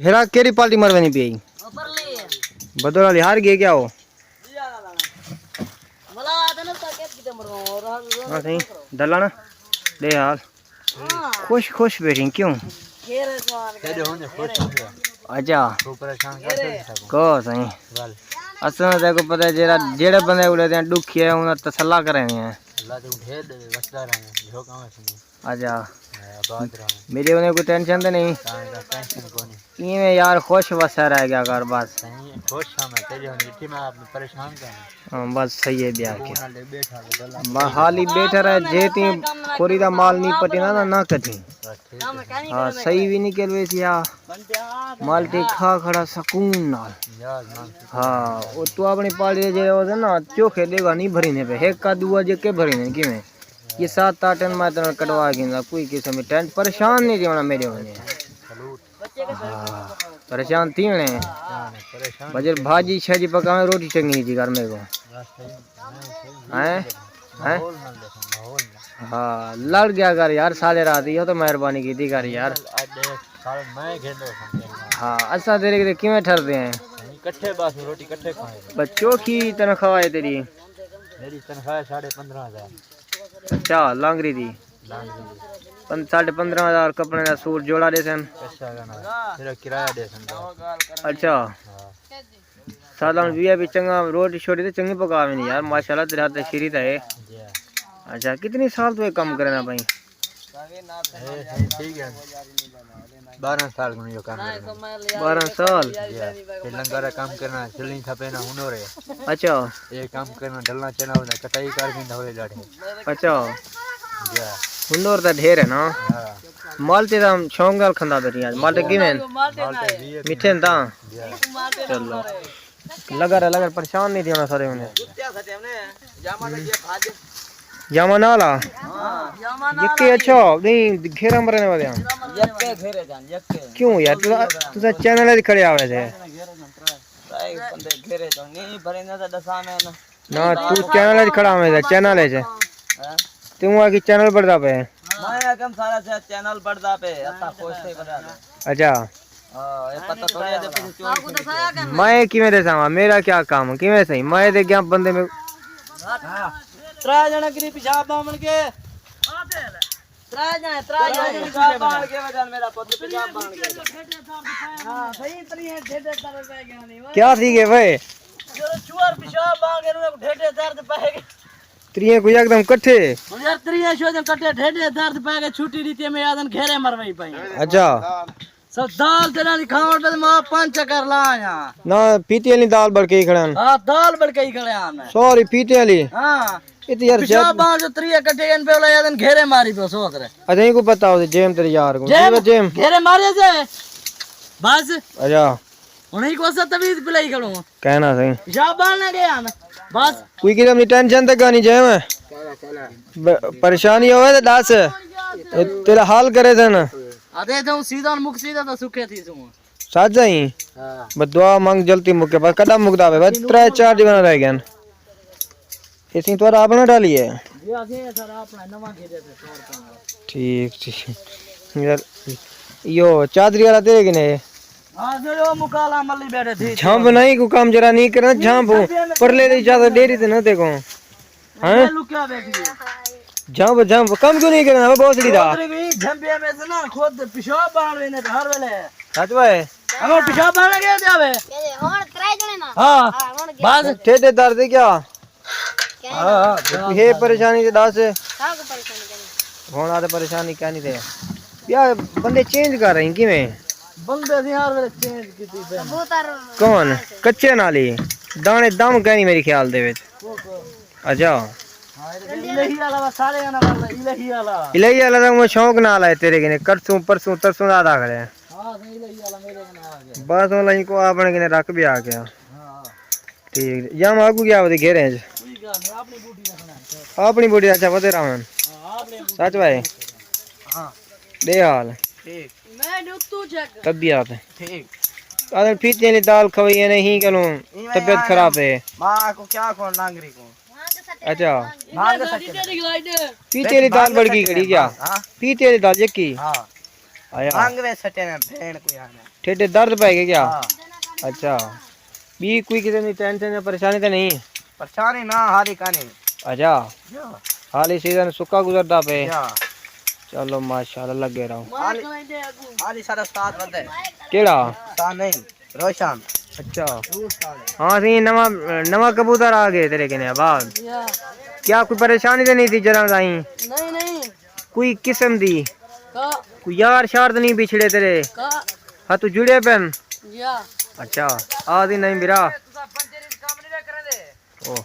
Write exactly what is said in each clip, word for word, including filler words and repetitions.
ہیرا کیڑی پارٹی مروینی پئی؟ بدل والی ہار گئی کیا ہو؟ ہاں سائیں، ڈلہ نا ڈے حال۔ خوش خوش بیٹھیں کیوں؟ اچھا۔ کو سائیں، اساں تے کو پتہ ہے جیڑا جیڑے بندے کولے تے ڈکھ ہے انہاں تسلا کرے ہیں۔ اچھا۔ میرے انہیں کوئی ٹینشن تے نہیں۔ ایویں یار خوش وسا رہ گیا کر بس۔ خوش ہاں میں تیرے ہوں اتنی میں آپ پریشان کرنا۔ ہاں بس صحیح ہے بیا کیا۔ بس حالی بیٹھا رہے جے تی کوری دا مال نہیں پٹینا نا نہ کٹھی۔ ہاں صحیح بھی نہیں کر ویسی ہاں۔ مال تے کھا کھڑا سکون نال۔ ہاں او تو اپنی پارٹی جے ہو نا چوکھے دے گا نہیں بھرینے پہ ایک کا دوا جے کے بھرینے کیویں؟ یہ سات آٹھ ٹن میں تنال کٹوا گھندا، کوئی قسم دی ٹینٹ پریشان نہیں تھیونا میرے ہونے۔ ہاں، پریشان تھی ہونے۔ بجر بھاجی شاجی پکاویں روٹی چنگی نہیں تھی گھر میرے کو۔ ہیں؟ ہیں؟ ہاں، لڑ گیا کر یار، سارے رات یہ تو مہربانی کی تھی کر یار۔ ہاں، اساں تیرے کتے کیویں ٹھردے ہیں؟ کٹھے بس روٹی کٹھے کھائیں۔ بس چوکھی تنخواہ ہے تیری؟ میری تنخواہ ہے ساڑھے پندرہ ہزار۔ اچھا، لانگری دی۔ پن-، ساڑھے پندرہ ہزار کپڑے دا سوٹ جوڑا ݙیسن۔ پیسہ کنا، صرف کرایہ ݙیسن بس۔ اچھا۔ ہاں۔ سادہ ہݨ وی آئی پی چنڳا روٹی شوٹی تے چنڳی پکا ویندی یار، ماشاءاللہ تیرے ہتھ تے شیری تاں ہے۔ جی ہاں۔ اچھا، کتنی سال توں اے کم کریندا پئیں؟ اے، اے، ٹھیک ہے۔ بارہ سال کوں ایہو کم کرنا۔ بارہ سال؟ جی ہاں۔ اے لنگر دا کم کرنا، سلنگ تھپینا ہنر ہے۔ اچھا۔ اے کم کرنا، ڈھلنا چنا ہووے، کٹائی کر گھندا ہووے لاڑے۔ اچھا۔ جی ہاں۔ ہنر تاں ڈھیر ہے نا؟ ہاں۔ مالٹے دا شوق نال کھندا پئیں اڄ۔ مالٹے کیویں ہن؟ مالٹے وی ہے۔ مٹھے ہن تاں؟ جی ہاں۔ چلو۔ لگا رہ، لگا رہ، پریشان نہیں تھیونا سارے ہونے۔ جاما نال آ۔ یکے اچھا، نہیں، گھیرا مرنے والے ہیں۔ یکے گھیرے جان، یکے۔ کیوں یار، تساں، تساں چینل وچ کھڑے آوے تھے۔ بھائی بندے گھیرے تو نہیں، بھرے نہ تو ݙساں میں نا۔ نہ، تو چینل وچ کھڑا ہوویں، چینل وچ۔ ہاں؟ توں آ کے چینل بݨدا پئے۔ میں آکھم سارا سے چینل بݨدا پئے، اساں خوش تھے بݨدا پئے۔ اچھا۔ ہاں، اے پتہ تھوڑی ہے تے پچھے چوری تھیندی پئی۔ میں کیویں ݙساواں، میرا کیا کام، کیویں سہی، میں تے کیا بندے میں۔ ترے جݨے کری پیشاب باوݨ کے۔ ترے جݨے، ترے جݨے پیشاب باوݨ کے وجہ میرا پتر پیشاب باوݨ کے۔ ہاں، صحیح تری ہے، ڈھڈ درد پے گیا نہیں۔ کیا تھی گئے بھائی؟ جو چور پیشاب باوݨ کے انہاں کو ڈھڈ درد پے گیا۔ تریہہ کو یکدم کٹھے؟ ہݨ یار تریہہ شو دے کٹھے ڈھڈ درد پے گئے، چھٹی ݙتی میں آدن گھیرے مروئی پئی۔ اچھا۔ سو دال تے نال کھاوݨ تے ماں پنج چکر لا آیا۔ نہ، پیتی والی دال بڑکئی کھڑے ہن۔ ہاں، دال بڑکئی کھڑے ہن۔ سوری، پیتی والی۔ ہاں۔ اے تے یار پیشاب زیادہ باہر جو تریہہ کٹھے گئے پے ولا آدن گھیرے ماری پے سوت رہے۔ اچھا، ایں کو پتہ ہو جیم تیرے یار کو۔ جیم؟ جیم۔ گھیرے مارے سے۔ بس۔ اچھا۔ ہݨ ہی کو اساں تویز پلائی کھڑوں۔ کہنا صحیح۔ پیشاب باہر نہ گئے ہن۔ بس۔ کوئی قسم دی ٹینشن تے کانی جیم۔ ب-، پریشانی ہووے تے ݙس۔ اے تیرا حل کرے سن۔ آدے تو سیدھا مک سیدھا تو سکھے تھی سوں۔ سچ سئیں؟ ہاں۔ بس دعا منگ جلدی مکے، بس کݙاں مکدا پئے؟ بس ترے چار ݙینہہ رہ ڳئے ہن۔ اے سئیں تہاݙا اپݨا ٹالی ہے؟ جی، اسیں سارا اپݨا نواں گھدے تے سو روپے نال۔ ٹھیک، ٹھیک۔ یار، ایہو چادری والا تیرے کنے ہے؟ ہاں، جو مکالا ملی بیٹھے تھی۔ جھمب نہیں کو کم جرا نہیں کرنا، جھمب پرلے دی چادر ݙیری تے نہ تے کو۔ ہیں؟ لکیا بیٹھی ہے۔ جھمب، جھمب، کم کیوں نہیں کرنا؟ میں بہت سڑی دا۔ جھمبے میں سے نا خود پیشاب باہر ویندے ہر ویلے۔ سچ بھائی؟ ہمیں پیشاب باہر گیا جاوے۔ ہن ترے جنے نا۔ ہاں۔ ہاں، ہن گیا۔ بس۔ ٹھیک ہے، درد ہے کیا؟ کیا؟ ہاں، ہاں۔ یہ پریشانی تے دس۔ سب کو پریشانی کرنی۔ ہن آ تے پریشانی کیا نہیں تے۔ یار، بندے چینج کر رہے ہیں، کیویں؟ بندے سے ہر ویلے چینج کیتی پئے۔ کبوتر۔ کون؟ کچے نالی۔ دانے دم کہیں میرے خیال دے وچ۔ اچھا۔ ہاں، الہی والا بس سارے آنا والا، الہی والا۔ الہی والا دا میں شوق نال آئے تیرے کنے، کرسوں، پرسوں، ترسوں دا آدھا کھڑے ہیں۔ ہاں، صحیح، الہی والا میرے کنے آ گیا۔ بس ہن لائیں کو اپݨے کنے رکھ بھی آ گیا۔ ہاں۔ ٹھیک، یا میں آگوں گیا ودے گھیرے ہیں۔ کوئی گال نہیں، اپݨی بوٹی رکھنا ہے۔ اپݨی بوٹی، اچھا، ودے رہن۔ ہاں، اپݨی بوٹی۔ سچ بھائی؟ ہاں۔ ݙے حال۔ ٹھیک۔ میں ݙو تو جگ۔ طبیعت۔ ٹھیک۔ اگر پیتی والی دال کھوئی ہے نہیں کنوں، ایویں طبیعت یار خراب ہے۔ ماں کو کیا کھوݨ نانگری کو؟ اچھا۔ مانگ سکے۔ پیتی والی دال بڑ گئی کھڑی کیا؟ ہاں۔ پیتی والی دال یکی؟ ہاں۔ آیا۔ مانگ وے سٹے میں بھین کوئی آنا۔ ٹھیڈ درد پئے ڳئے کیا؟ ہاں۔ اچھا۔ ٻی کوئی قسم دی ٹینشن یا پریشانی تے نہیں؟ پریشانی نہ، حالی کائنی۔ اچھا۔ یا۔ حالی سیزن سکا گزردا پئے۔ یا۔ چلو ماشاءاللہ، لڳے رہو۔ حالی، حالی سارا استاد ودے۔ کیڑھا؟ استاد نہیں، روشن۔ اچھا۔ ضرور استاد ہے۔ ہاں سئیں، نواں، نواں کبوتر آ ڳئے تیرے کنے آباد۔ یا۔ کیا کوئی پریشانی تے نہیں تھی جناب سائیں؟ نہیں، نہیں۔ کوئی قسم دی؟ کا؟ کوئی یار شار تے نہیں بچھڑے تیرے؟ کا؟ ہاں، تو جڑے پن؟ جی ہاں۔ اچھا، آ دی نہیں میرا۔ او۔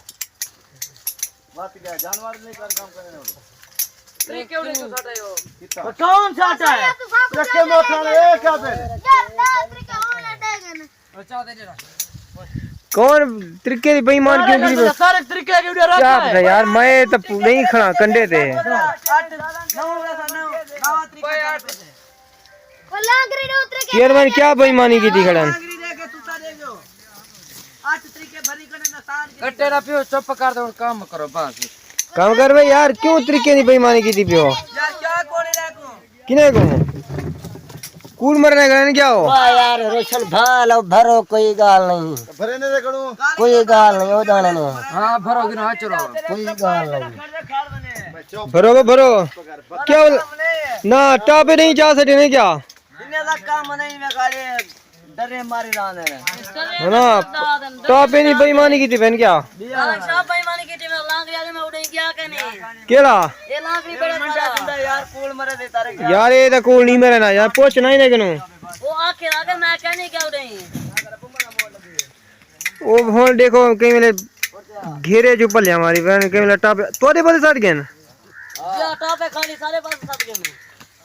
کون ساٹا ہے؟ رکھے موٹر والے، اے کیا پہ؟ کون طریقے دی بےایمان کیوں کری؟ سارے طریقے کے اڈے رکھا ہے۔ کیا پتہ یار، میں تو نہیں کھڑا کنڈے تے۔ چیئرمین کیا بےایمانی کیتی کھڑن؟ کٹے نہ پیو، چپ کر دے، ہن کم کرو بس۔ کم کر بھائی یار، کیوں طریقے دی بےایمانی کیتی پیو؟ یار کیا کوڑے رہ کو؟ کنے کوں؟ کوڑ مرݨے کوں کیا ہو؟ واہ یار، روشن بھا لو، بھرو، کوئی ڳالھ نہیں۔ بھرے نے کڑوں؟ کوئی ڳالھ نہیں، او جانے نے۔ ہاں، بھرو، گناہ چلو۔ کوئی ڳالھ نہیں۔ بھرو، بھرو۔ کیا بول-، نہ، ٹاپے نہیں چا سٹے نے کیا؟ انہیں دا کم نہیں، میں کھڑے ڈرے ماری راندے نے۔ ہے نا، ٹاپے نہیں بےایمانی کیتی پن کیا؟ ہاں، شاہ بےایمانی کیتی، میں لانگ لیا تے میں اڈے گیا کہ نہیں؟ کیڑھا؟ اے لانگ نہیں بڑا سارا۔ یار، کوڑ مرے دے تارے۔ یار، اے تاں کوڑ نہیں مرے نا، یار، پوچھ نہ ہی نہ کنوں۔ او آکھے آ کے میں کہنے کیا اڈے؟ او ہݨ ݙیکھو، کئی ویلے گھیرے جو پلیاں ماری پن، کئی ویلے ٹاپے، تہاݙے پاسے سٹ ڳئے؟ یا ٹاپے خالی سارے پاسے سٹ ڳئے۔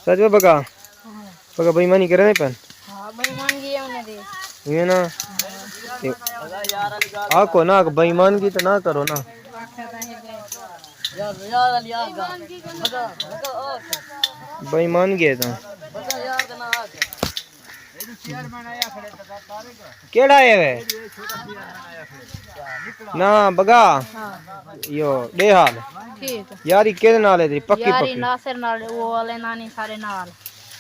سچ میں پکا؟ پکا بےایمانی کرے پن؟ ہاں، بےایمانی ہے انہیں دی۔ یہ نا، آکو نا، بےایمانی تے نہ کرو نا۔ بےایمانی ہے تاں۔ کیڑھا ہے وے؟ نا بگا۔ ہاں۔ یو، ݙے حال۔ ٹھیک۔ یاری کیندے نال ہے تیری؟ پکی یاری پکی۔ ناصر نال، او والے نانی سارے نال۔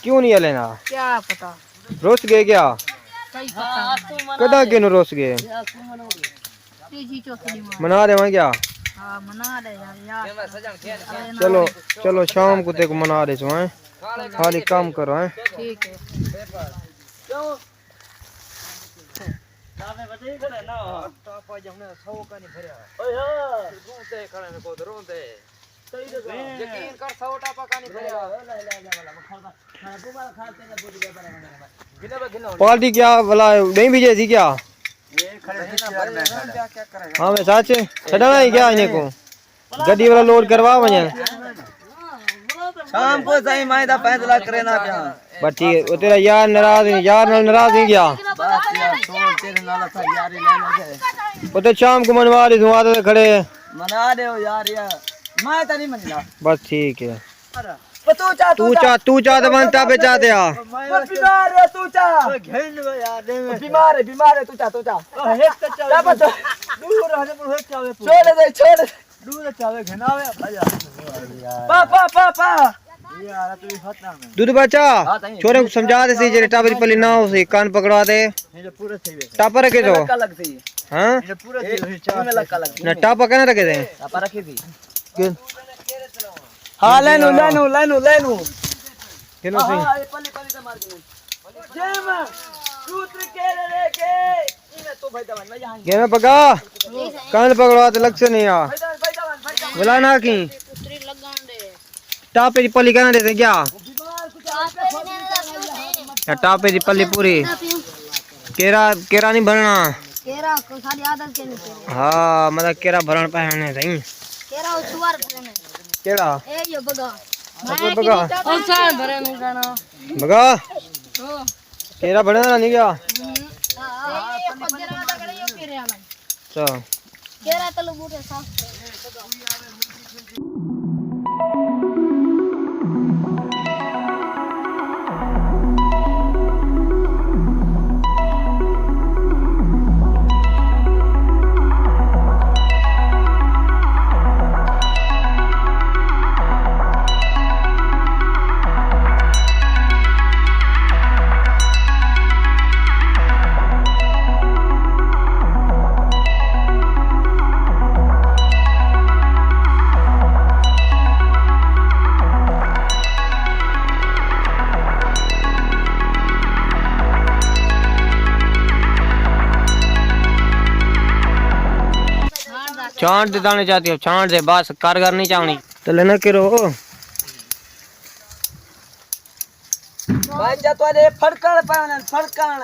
کیوں نہیں ہلے نال؟ کیا پتہ۔ رس ڳئے کیا؟ کئی پتہ نہیں۔ کݙاں کنوں رس ڳئے؟ تیجی چوتھی دی ماں۔ منا رہے ہیں کیا؟ ہاں، منا رہے ہیں یار۔ چلو، چلو، شام کو تیکوں منا رہے سو، ہیں؟ خالی کام کرو، ہیں؟ ٹھیک ہے۔ یقین کر، سو ٹاپا کائنی بھریا۔ پارٹی کیا بلا نہیں بھیجے تھی کیا؟ ہاں، میں سچ چھڈنا ہی کیا انہیں کو؟ گڈی والا لوڈ کروا ونڄے۔ شام کو سائیں میں دا فیصلہ کرے نہ پیا۔ بس ٹھیک ہے، او تیرا یار ناراض نہیں، یار نال ناراض نہیں کیا؟ بس یار، چھوڑ، تیرے نال اساں یاری لینے گئے۔ او تے شام کو منوا دے، توں آدھے کھڑے۔ منا دے او یار، یار۔ میں تاں نہیں مننا۔ بس ٹھیک ہے۔ تو چا، تو تو چا۔ چا، تو چا تے ون ٹاپے چا تے آ۔ میں بیمار ہے، تو چا۔ گھن یار، بیمار ہے، بیمار ہے، تو چا، تو چا۔ دور رہ، دور رہ۔ چھوڑ دے، چھوڑ۔ ݙو تے چاوے گھن آوے، بھائی۔ پا، پا، پا، پا۔ یار، تو ہی ختم ہے۔ دودھ بچا، ہاں، تائیں۔ چھوڑے کو سمجھا دے سی، جڑے ٹاپے دی پلی نہ ہو سی، کان پکڑوا دے۔ یہ جو پورے تھئی ویسے۔ ٹاپا رکھے تو۔ لگا لگ سی۔ ہاں؟ یہ جو پورے تھئی ویسے، چار میں لگا لگ سی۔ نہ، ٹاپا کہنا رکھے تھے؟ ٹاپا رکھی تھی۔ کن؟ ہاں، لینو، لینو، لینو، لینو۔ کن سی؟ ہاں، یہ پلی، پلی تے مار کے۔ جے میں، سوتر کے لے کے۔ گیویں پگا؟ کان پکڑوا تے لڳسے نہیں آ۔ ولا نہ کی۔ ٹاپے دی پلی کہنا ݙیسے کیا؟ یا ٹاپے دی پلی پوری۔ کیرا، کیرا نہیں بھرنا۔ کیرا کو ساری عادت کے نہیں۔ ہاں، مطلب کیرا بھرن پہنے سہی۔ کیرا او سوار بھرنے۔ کیڑا؟ اے یو بگا۔ اچھا، بگا۔ کون سا بھرن کہنا؟ بگا۔ او۔ کیرا بھرن نہیں کیا؟ ہاں، اے، اے خود جرا دا کڑے یو کیرے آنا۔ اچھا۔ کیرا تلو بوٹے صاف کرو۔ چھانٹ دے دانے چاتی ہو، چھانٹ دے، بس کر کر نہیں چاونی۔ تلے نہ کرو۔ بھائی جا تہاݙے پھڑکݨ پئے ونڄن، پھڑکݨ۔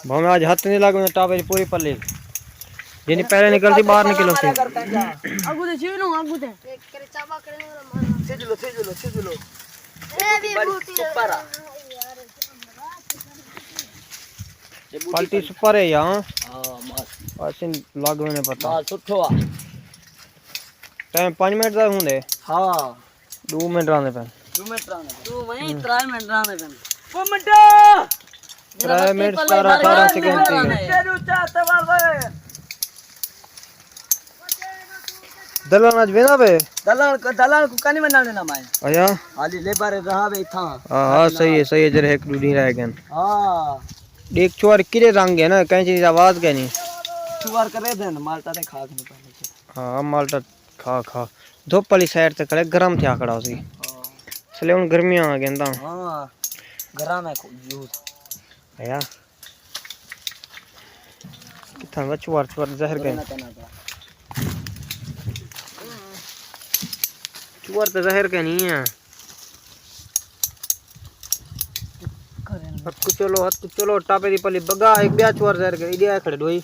بھاویں اڄ ہتھ نہیں لڳ ویندے، ٹاپے دی پوری پلی۔ جیندی پہلے نکلسی، ٻاہر نکلسی۔ اڳوں تے چھیلو، اڳوں تے۔ سجلو، سجلو، سجلو۔ اے بھی بڑی بوٹی سپر آ۔ اے بوٹی پلٹی بڑی سپر ہے یا؟ ہاں، بس۔ بس لڳ ویندے پتہ۔ بس سٹھو آ۔ ٹائم پنج منٹ دا ہوندے؟ ہاں۔ ݙو منٹ رہندے پئے۔ ݙو منٹ رہندے پئے۔ ݙو وہیں، ترائے منٹ رہندے پئے۔ او منٹا! ترائے منٹ سترہ اٹھارہ سیکنڈ تھی ڳئے۔ تیݙو چا تے وال وے۔ دلان اڄ ویندا پئے؟ دلان کو، دلان کو کہیں ونڄݨ ݙینا میں۔ ایا؟ حالی لیبر رہا وے اتھاں۔ ہاں، ہاں، صحیح ہے، صحیح ہے، جیڑھے ہک ݙو ݙینہہ رہ ڳئے۔ ہاں۔ ݙیکھ چوار کیڑھے رنگ ہے نا، کہیں چیز آواز کائنی۔ چوار کرے دن، مال تاں کھا کے پہلے۔ ہاں، مال تاں کھا کھا۔ دھوپ والی سائیڈ تے کھڑے، گرم تھیا کھڑا ہوسی۔ ہاں۔ اس لیے ہݨ گرمیاں آ ڳئین تاں۔ ہاں، گرم ہے یوز۔ ہیا۔ کتھاں دا چوار، چوار ظاہر کائنی۔ چوار تے ظاہر کائنی ہے۔ ہتھ کوں چلو، ہتھ کوں چلو، ٹاپے دی پلی بگا، ہک ٻیا چوار ظاہر کائنی، ایݙے آئے کھڑے ݙوئی۔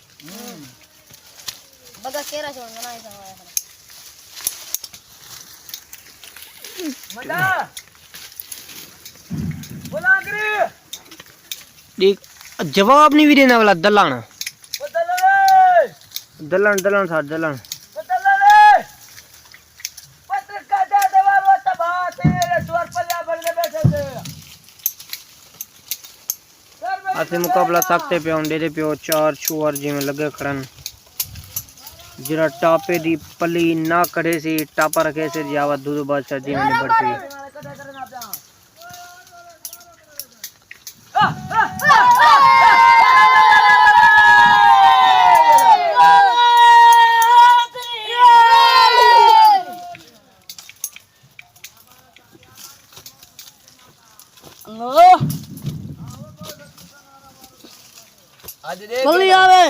بگا کیرا چھوڑ نا، ایسا ہوا ہے۔ مزہ۔ بولا کری۔ ݙیکھ، جواب نہیں وی ݙیندا والا دلان۔ او دلان اے۔ دلان، دلان ساݙ دلان۔ او دلان اے۔ پتر کا جا دیوار وہ تباہ تھے، چوار پلیا بھر کے بیٹھے تھے۔ اسیں مقابلہ سخت تے پیو، ݙیہدے پیو چار چوار جیویں لڳے کھڑن۔ جیڑھا ٹاپے دی پلی نہ کڈھیسی، ٹاپا رکھیسی، جاوا دودھ بادشاہ جیویں نبڑسی۔ اڄ ݙیکھ پلی آوے۔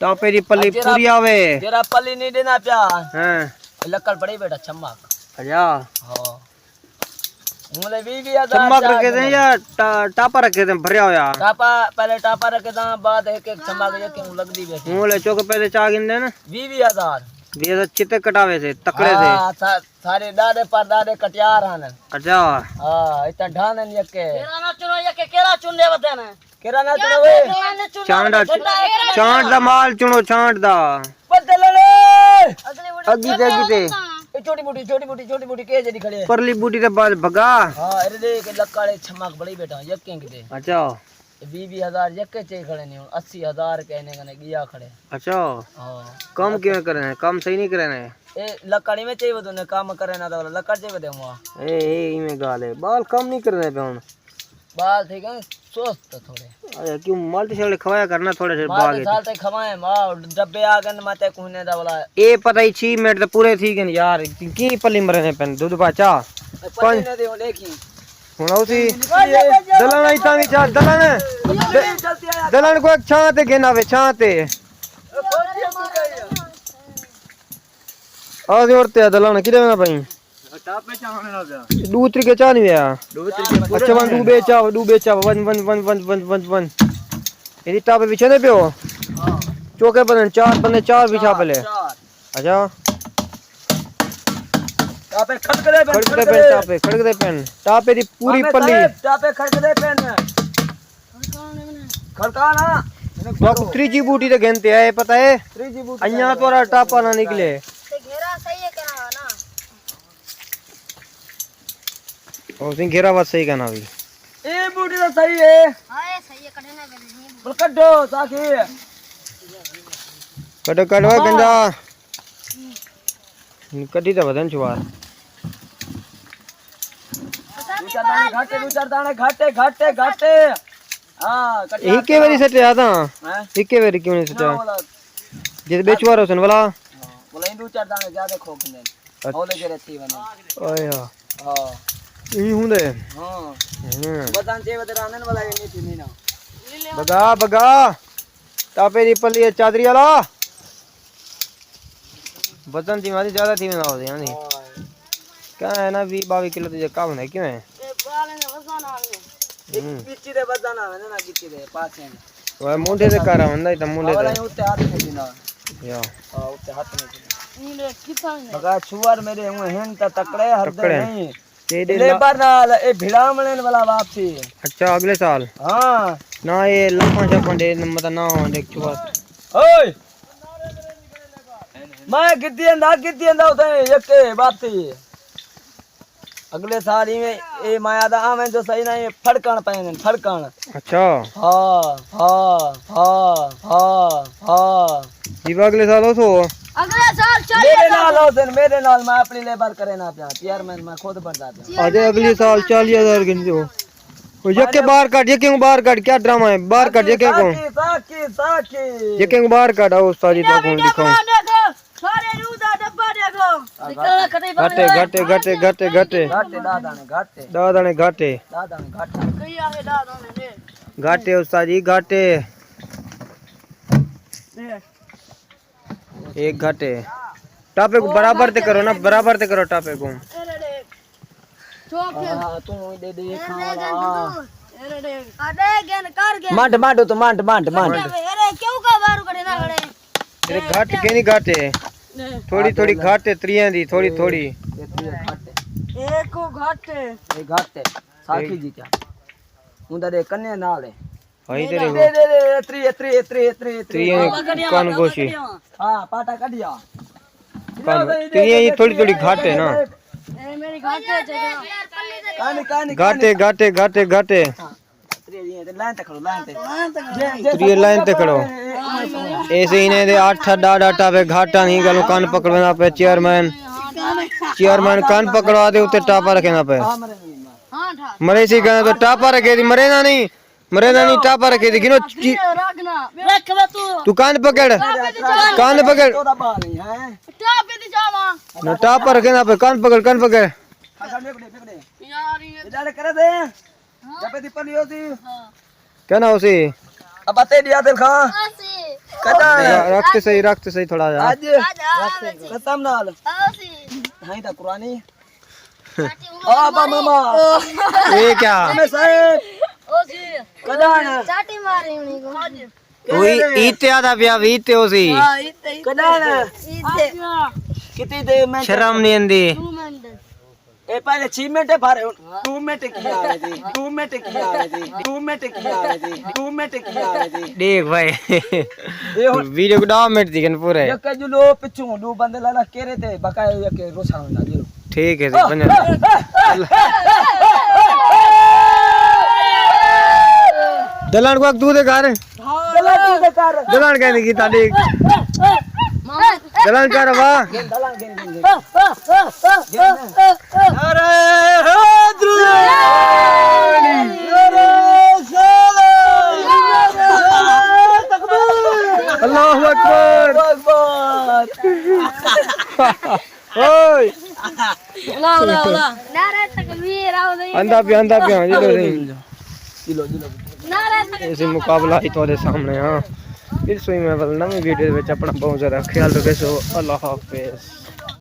ٹاپے دی پلی اڄ جیڑھا، پوری آوے۔ جیڑھا پلی نہیں ݙیندا پیا۔ ہاں۔ لکڑ پڑی بیٹھا چھمک۔ اچھا۔ ہاں۔ ہوں لے ویہہ، ویہہ ہزار چمک چا رکھے تھے گھننے۔ یا ٹا-، ٹاپا رکھے تھے بھریا ہویا؟ ٹاپا، پہلے ٹاپا رکھے تھا، بعد ہک ہک چھمک جا کے ہوں لڳدی بیٹھی۔ ہوں لے چوک پیسے چا گھندے نا؟ ویہہ، ویہہ ہزار۔ ویہہ ہزار چتے کٹاوے سے، تکڑے سے۔ ہاں، سا-، سارے ݙاݙے پر ݙاݙے کٹیار ہن۔ اچھا۔ ہاں، اتنا ڈھان ہن یکے۔ کیڑھا نہ چنو یکے، کیڑھا چنݨے ودے نے؟ کیڑھا نہ چنو وے؟ چانٹ دا، چانٹ دا مال چنو، چانٹ دا۔ بدل لے۔ اڳی تے، اڳی تے۔ اے چھوٹی موٹی، چھوٹی موٹی، چھوٹی موٹی کے جڑی کھڑے۔ پرلی بوٹی تے بال بھگا۔ ہاں، ارے ݙیکھ لکڑ اے چھمک بڑی بیٹھا، یکیں کتے۔ اچھا۔ اے ویہہ، ویہہ ہزار یکے چے کھڑے نہیں، ہݨ اسی ہزار کے نے کنے ڳیا کھڑے۔ اچھا۔ ہاں۔ کم کیویں کرے نے؟ کم صحیح نہیں کرے نے؟ اے لکڑی میں چاہیے ودے نے، کم کرے نہ تو لکڑ چاہیے ودے ہوا۔ اے، اے ایویں ڳالھ ہے۔ بال کم نہیں کرے پئے ہݨ۔ بال ٹھیک ہے، سست تھوڑے۔ اے کیوں مالٹی شالٹی کھوایا کرنا تھوڑے دیر مال باغ تے وچ۔ سال تے کھوائے، ماں ڈبے آ گئے، میں تے کونے دا والا۔ اے پتہ ہی چھی منٹ تے پورے تھی گئے یار، کی پلی مرے نے پن، دودھ پا چا۔ اے پلی پن-، نہ دے، ہݨ ݙیکھی۔ ہݨ اسی دلان آئی تاں وی چا، دلان۔ دلان کو ایک چھاں تے گھن آوے، چھاں تے۔ آ زور تے دلان، کیڑے وینا پئی؟ ٹاپے چاوݨ والا پیا۔ ݙو طریقے چا نہیں ویا۔ ݙو طریقے پورے اچھا، ون، ݙو ٻئے چا، ݙو ٻئے چا، ون، ون۔ ایندی ٹاپے وچھے دے پیو؟ ہاں۔ چوکے بندے، چار بندے، چار وچھا پلے۔ چار۔ اچھا۔ ٹاپے کھڑکدے پن، کھڑکدے پن، کھڑکدے۔ ٹاپے، کھڑکدے پن۔ ٹاپے دی پوری پلی۔ صاحب، ٹاپے کھڑکدے پن۔ کھڑکا نا۔ تیکوں تریجھی بوٹی تے گھن تے آئے، پتہ ہے؟ تریجھی بوٹی تے انہاں تہاݙا ٹاپا نہ نکلے۔ تے گھیرا صحیح ہے کہ نا؟ او سیں گھیرا وت صحیح کائنا وی۔ اے بوٹی تاں صحیح ہے۔ ہاں، اے صحیح ہے، کڈھے نہ ولے نہیں۔ بل کڈھو، ساکھی۔ کڈھو، کڈھو، گنجا۔ کڈھی تاں ودن چوار۔ ݙو چار داݨے گھٹ، ݙو چار داݨے گھٹ، گھٹ، گھٹ۔ ہاں، کٹھی ہکے واری سٹیا تاں۔ ہیں؟ ہکے واری کیوں نہیں سٹیا؟ نہ، بولا۔ جے ٻئے چوار ہوسن ولا۔ ہاں، بولا، ایں ݙو چار داݨے زیادہ کھو گھندے۔ اچھا۔ ہولے جیڑھے تھی ونڄن۔ اوئے ہاں۔ ہاں۔ ایں ہوندے۔ ہاں۔ ہاں۔ بدن چے ودے رہندن والا اے نہیں تھی نا۔ بگا، بگا۔ ٹاپے دی پلی ہے چادری والا۔ وزن دی ماری زیادہ تھی ویندا ہوسی، ہاں جی۔ ہاں۔ کیا ہے نا، ویہہ ٻاویہہ کلو تے جے کم ہے، کیوں ہے؟ اے ٻالیں دے وزن آوے۔ ہوں۔ گچی دے وزن آوے نا، گچی دے پاسے۔ وہ مونڈھے دے کر آوندا، تے مونڈھے اولا دے۔ اتے ہتھ میں دینا۔ یا۔ ہاں، اتے ہتھ میں دینا۔ مگر سور میرے ہوں ہن تا تکڑے ہر دے تکڑے۔ نہیں۔ تے ݙے لیبر نال اے بھڑاوݨ والا واپسی۔ اچھا، اڳلے سال؟ ہاں۔ نہ، اے لپاں شپاں ݙے، مطلب، نہ ہووݨ ݙے، چوہا۔ اوئے! میں گھدی آندا، گھدی آندا اتھے یکے واپسی۔ اڳلے سال ایویں اے مایا دا آویں جو صحیح نہ، اے پھڑکݨ پئے ہن، پھڑکݨ۔ اچھا۔ ہاں، ہاں، ہاں، ہاں، ہاں۔ جی، اڳلے سال اوسو۔ اڳلے سال چالیہہ میرے نال ہوسن، میرے نال، میں اپݨی لیبر کرے نہ پیا، چیئرمین میں خود بݨدا پیا۔ اڄ اڳلے سال چالیہہ ہزار گھندے ہو۔ او یکے ٻاہر کڈھ، یکے کوں ٻاہر کڈھ، کیا ڈرامہ ہے؟ ٻاہر کڈھ، یکے کوں۔ ساقی، ساقی، ساقی۔ یکے کوں ٻاہر کڈھ، آؤ استاد جی، تاکوں ݙکھاؤں۔ سارے روح دا ڈبہ ݙیکھو۔ گھاٹے، گھاٹے، گھاٹے، گھاٹے، گھاٹے۔ گھاٹے، ݙاہ داݨے گھاٹے۔ ݙاہ داݨے گھاٹے۔ ݙاہ داݨے گھاٹے۔ کئی آہے ݙاہ داݨے نے۔ گھاٹے استاد جی، گھاٹے۔ اے گھاٹے۔ ٹاپے کوں برابر تے کرو نا، برابر تے کرو ٹاپے کوں۔ اے ݙے۔ چوک ہے۔ ہاں، توں ݙے ݙے اے کھاوݨ ݙے گن والا۔ توں۔ اے ݙے۔ آ ݙے گن کر گن۔ منڈھ، منڈھ اتوں، منڈھ، منڈھ، منڈھ۔ اے ݙے کیوں کا بارو کھڑے نہ کھڑے؟ تیرے گھٹ کے نہیں گھاٹے۔ تھوڑی، تھوڑی گھٹ ہے، تریاں دی، تھوڑی، تھوڑی۔ اے تریاں گھٹ ہے۔ اے کو گھٹ ہے۔ اے گھٹ ہے۔ ساقی جی کیا؟ اوندا ݙے کنے نال ہے۔ ہائی تیرے ݙے، ݙے، ݙے، ݙے، تریاں، تریاں، تریاں، تریاں، تریاں۔ تریاں کن گوشی۔ ہاں، پاٹا کڈھیا۔ کن، تریاں ہی تھوڑی، تھوڑی گھٹ ہے نا۔ اے میری گھٹ ہے جگہ۔ کن، کن، کن۔ گھاٹے، گھاٹے، گھاٹے، گھاٹے۔ ہاں۔ تریاں لائن تے کھڑو، لائن تے۔ جے، جے تریاں لائن تے کھڑو۔ اے، اے، اے۔ ایسے انہیں دے اٹھ، ݙاہ، ݙاہ ٹاپے گھاٹاں نہیں، گلوں کن پکڑویندا پئے چیئرمین۔ چیئرمین کن پکڑوا تے اتے ٹاپا رکھیندا پئے۔ مرے سی کہنا تو ٹاپا رکھے دی، مرے نہ نہیں۔ مرے نہ نہیں، ٹاپا رکھے دی، گنو چی-، رکھ وے تو۔ تو کن پکڑ۔ کن پکڑ۔ نہ، ٹاپا رکھیندا پئے، کن پکڑ، کن پکڑ۔ یار، یہ ڈال کرے دے۔ جبے دی پلی ہوسی۔ ہاں۔ کیا نہ ہوسی؟ ابا تیݙی عادل خان۔ ہوسی۔ کݙاں؟ را-، رکھ تے صحیح، رکھ تے صحیح تھوڑا جا۔ اڄ۔ اڄ، ہاں، ہوسی۔ قسم نال۔ ہوسی۔ ہائیں دا قرآنی۔ چاٹی آ با ماما۔ اے کیا؟ میں صاحب۔ ہوسی۔ کݙاں؟ چاٹی ماری ہونی کو۔ اوئی ایتے آدا پیا، وی ایتے ہوسی۔ ہاں، ایتے، ایتے۔ کݙاں؟ ایتے۔ کتی دے میں شرم نہیں آندی۔ ݙو منٹ۔ اے پہلے چھی منٹ ہے، بھر ݙو منٹ کی آوے دی، ݙو منٹ کی آوے دی، ݙو منٹ کی آوے دی، ݙو منٹ کی آوے دی۔ ݙیکھ بھائی، اے ہݨ ویڈیو کوں ݙاہ منٹ تھی ڳن پورے۔ یک جو لو پچھوں، ݙو بندے لالا کیرے تے بقایا یک روسا ہوندا جی۔ ٹھیک ہے جی، ونڄو۔ دلان کو دو دے گھر۔ دلان کہندی کیتا ݙیکھ۔ دلان کر وا۔ نعرہ حیدری! نعرہ رسالت! نعرہ تکبیر! اللہ اکبر! اللہ اکبر! اوئے! اولا، اولا، اولا۔ نعرہ تکبیر، آؤ نہیں۔ آندا پیا، آندا پیا، جلو نہیں۔ نعرہ تکبیر۔ ایسے مقابلہ ہی تہاݙے سامݨے، ہاں۔ پھر سوئی میں ول نویں ویڈیو وچ اپݨا بہت زیادہ خیال رکھیسو۔ اللہ حافظ۔